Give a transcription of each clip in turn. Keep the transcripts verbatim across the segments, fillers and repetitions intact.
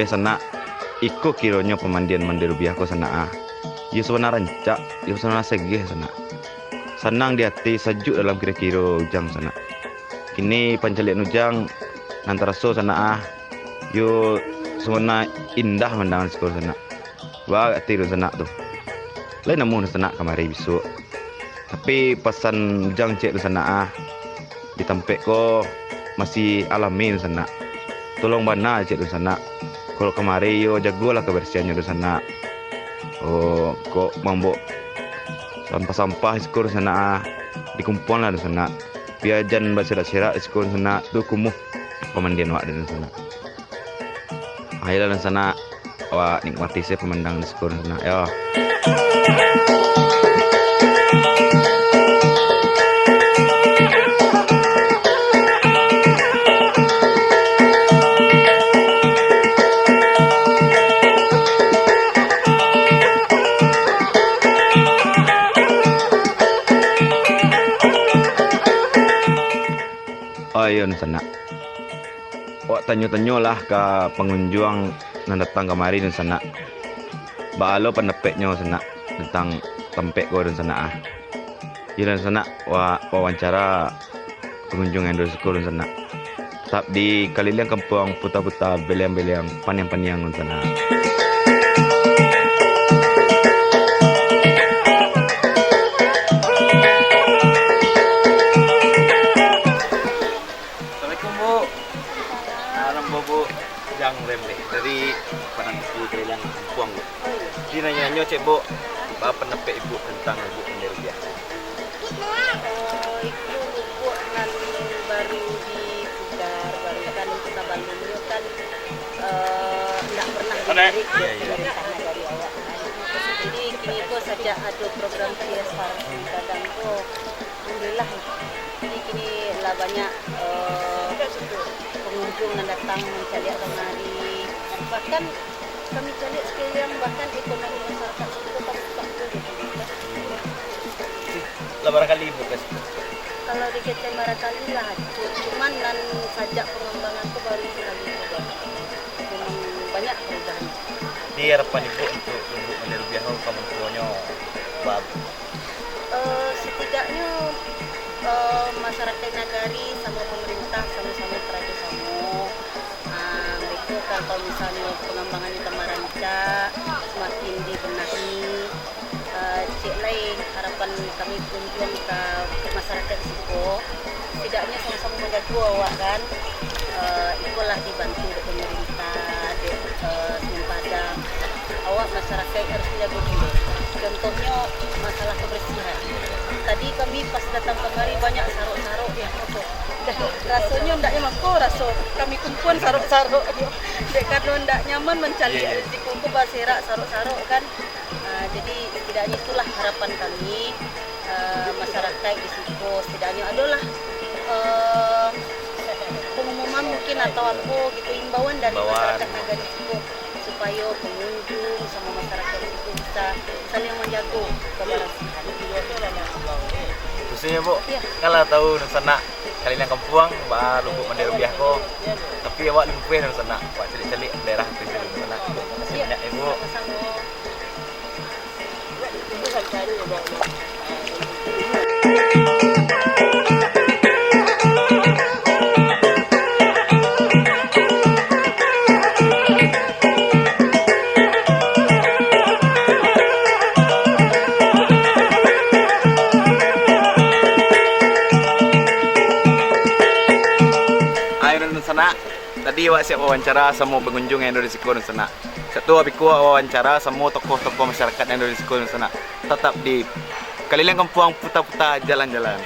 Sanak, iko kironyo pamandian Mande Rubiah ko, Sanak, ah. Iyo sabana rancak, iyo sabana sageh, Sanak. Sanang di ati, sajuak dalam kiro-kiro, Ujang, Sanak. Kini pancaliakan Ujang nan taraso, Sanak, ah. Iyo sabana indah mandangan siko, Sanak. Baa ati dunsanak tu. Lai namuah dunsanak kamari bisuak. Tapi pasan Ujang ciek dunsanak ah, di tampek ko masih alami dunsanak. Tolong bana ciek dunsanak. Kalau kamari yo jagolah kabarsiahannyo dunsanak. Oh, kok mambok sampah-sampah siko dunsanak ah, dikumpuanglah dunsanak. Bia jan baserak-serak siko dunsanak, tu kumuh pamandian awak dunsanak. Ayolah dunsanak, awak nikmati se pamandang di siko dunsanak, yo. Oh iyo dunsanak. Awak tanyo-tanyolah ka pangunjuang nan datang kamari dunsanak. Baa lo pandapeknyo sanak tantang tampek ko dunsanak ah. Iyo dunsanak, wa-, wawancara pangunjuang nan ado di siko dunsanak. Tatap di kaliliang kampuang, puta-puta, beleang-beleang, paniang-paniang dunsanak. Assalamualaikum, Bu. Salam, Bu, Bu. Jang Rembe dari Padang Kecil Kalilang Kampuang, Bu. Jadi nanyo-nanyo cek, Bu, baa pandapek Ibu tantang Lubuk Mande Rubiah? Eh, itu lubuk nan baru dipugar, baru kan sabalumnyo kan, eh, ndak pernah dilirik dek pemerintah nagari awak kan. Jadi kini ko sajak ado program C S R C gadang ko, alhamdulillah lah. Jadi kini lah banyak, eh, pengunjung nan datang mancaliak kamari. Bahkan kami caliak sakaliang, bahkan ekonomi masyarakat siko tambah tu. Lah bara kali Ibu ka siko? Kalau di K T M bara kali lah, cu-, cuman nan sajak pangambangan tu baru sakali tu, Bang. Memang banyak perubahan. Di harapan Ibu untuk Lubuk Mande Rubiah tu, kamampuannyo baa? Eh, setidaknyo, eh, masyarakat nagari samo pemerintah samo-samo karajo samo. Ah, beko kan, kalau misalnyo pangambangannyo tambah rancak, samakin dibenahi, eh, cek lai harapan kami pangunjuang ka masyarakat siko. Setidaknyo samo-samo manjago awak kan. Eh, ikolah dibantu dek pemerintah, dek, eh, Semen Padang. Awak masyarakat harus manjago diri. Contohnyo masalah kebersihan. Tadi kami pas datang kamari banyak sarok-sarok di motor. Dah, rasonyo ndak nyaman ko raso kami kumpuan sarok-sarok. Dek karano ndak nyaman mancaliak. Iya, iya. Di siko ko baserak sarok-sarok kan. Ah, jadi setidaknyo itulah harapan kami, eh, masyarakat di siko, setidaknyo adolah, eh, pengumuman mungkin atau apo gitu, imbauan dari masyarakat nagari siko, supayo pengunjung samo masyarakat siko bisa saling manjago kebersihan. Khususnyo, Bu, kan lah tahu dunsanak Kalilang Kampuang baa Lubuk Mande Rubiah ko, tapi awak lumpuah dunsanak, awak caliak-caliak daerah tu dunsanak. Makasih banyak, Ibu. Sama-sama. Ayo, dunsanak. Tadi awak siap wawancara samo pangunjung nan ado di siko, dunsanak. Satu awak pikuah wawancara samo tokoh-tokoh masyarakat nan ado di siko, dunsanak. Tatap di Kalilang Kampuang, puta-puta jalan-jalan.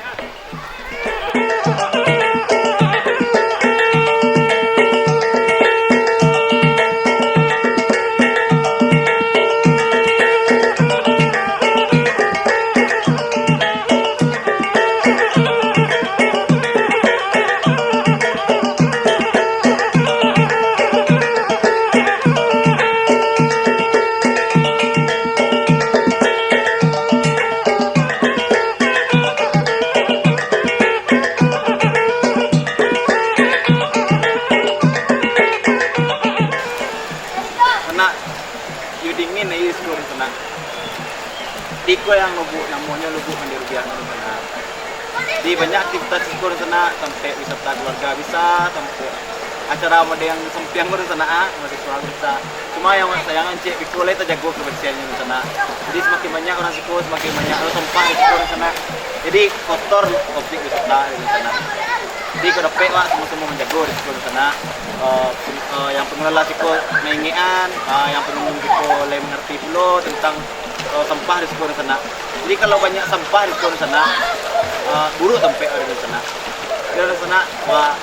Iko yang Lubuak, namonyo Lubuak Mande Rubiah tu, sanak. Jadi banyak aktivitas siko, sanak, tampek wisata keluarga bisa, tampek acara model yang sampiang tu, sanak, ah, mahasiswa bisa. Cuma yang sayang, ciek beko lai tajago kebersihan, sanak. Jadi semakin banyak urang siko, semakin banyak sampah di siko, sanak. Jadi kotor objek wisata, sanak. Jadi kok dapek, wak, samo-samo manjago di siko, sanak. Eh, eh, yang pengelola siko maingekan, eh, yang pengunjung siko lai mangarati pulo tentang eh, sampah di siko, sanak. Jadi kalau banyak sampah di siko, sanak, eh, buruak tampek urang, sanak. Jadi, sanak, wak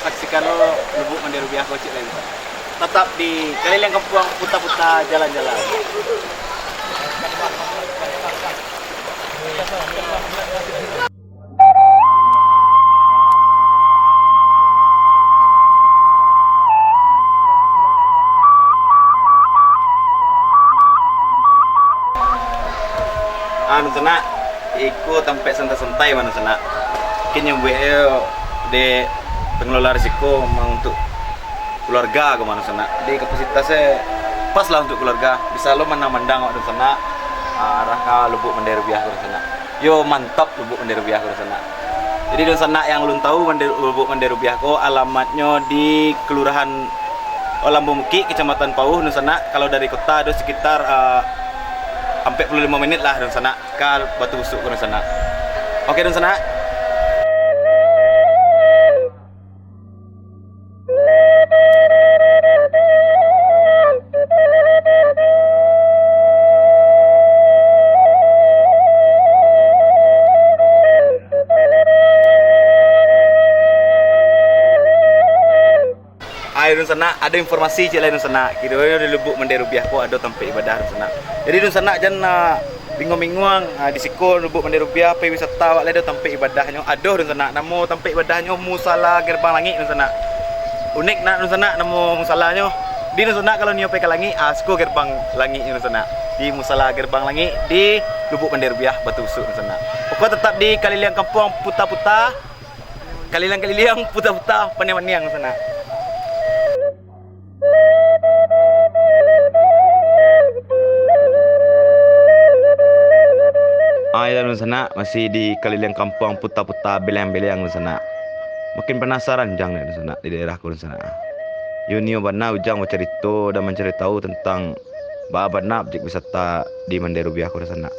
saksikan lo Lubuak Mande Rubiah ko ciek lai, sanak. Tatap di Kaliliang Kampuang, puta-puta jalan-jalan. Anu, sanak, iko tampek santai-santai mah, sanak. Mungkin nyo buek yo dek pengelola di siko memang untuk keluarga ko mah, sanak. Jadi kapasitasnyo pas lah untuk keluarga. Bisa lo mandang-mandang awak, sanak. Ah, arah ka Lubuak Mande Rubiah ko, sanak. Yo, mantap Lubuak Mande Rubiah ko, sanak. Jadi, dunsanak yang alun tahu, Mande-, Lubuak Mande Rubiah ko alamatnyo di Kelurahan, oh, Lambung Bukik, Kecamatan Pauh, dunsanak. Kalau dari kota ado sekitar, ah, ampek puluah limo menit lah, dunsanak, ka Batu Busuk ko, dunsanak. Oke, dunsanak. Ai, dunsanak, ado informasi ciek lai, dunsanak. Kironyo di Lubuak Mande Rubiah ko ado tampek ibadah, dunsanak. Jadi, dunsanak, jan, ah, binguang-binguang, ah, di siko Lubuak Mande Rubiah, pai wisata awak lai, ado tampek ibadahnyo. Ado, dunsanak, namo tampek ibadahnyo Musala Gerbang Langik, dunsanak. Unik nak, dunsanak, namo musalanyo. Di, dunsanak, kalau nio pai ka langik, ah, siko Gerbang Langiknyo, dunsanak. Di Musala Gerbang Langik, di Lubuak Mande Rubiah, Batu Busuk, dunsanak. Pokok tetap di Kaliliang Kampuang, puta-puta. Kaliliang-kaliliang, puta-puta, paniang-paniang, dunsanak. Ai, dunsanak, masih di Kaliliang Kampuang, puta-puta, beleang-beleang, dunsanak. Makin panasaran Ujang ni, dunsanak, di daerah ko, dunsanak. Yo nio bana Ujang bacarito dan mancari tahu tentang baa bana objek wisata di Mande Rubiah ko, dunsanak.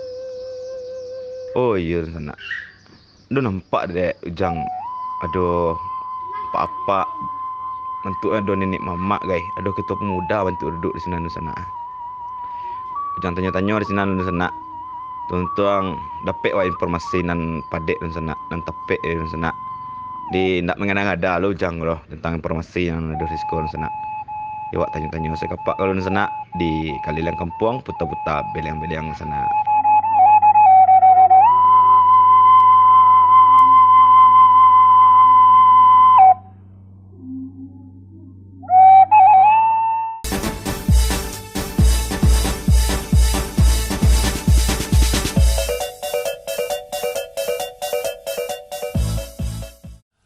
Oh iyo, dunsanak. Ado nampak dek Ujang, ado apak-apak, bantuak ado niniak mamak, gai, ado ketua pemuda bantuak duduak di sinan, dunsanak. Ujang tanyo-tanyo di sinan, dunsanak. Tuntuang dapek wak informasi nan padek, dunsanak, nan tapek, dunsanak. Di, ndak mangada-ngada lo Ujang lo tentang informasi nan ado di siko, dunsanak. Yo, wak tanyo-tanyo sakapak ko, dunsanak, di Kaliliang Kampuang, puta-puta, beleang-beleang, dunsanak.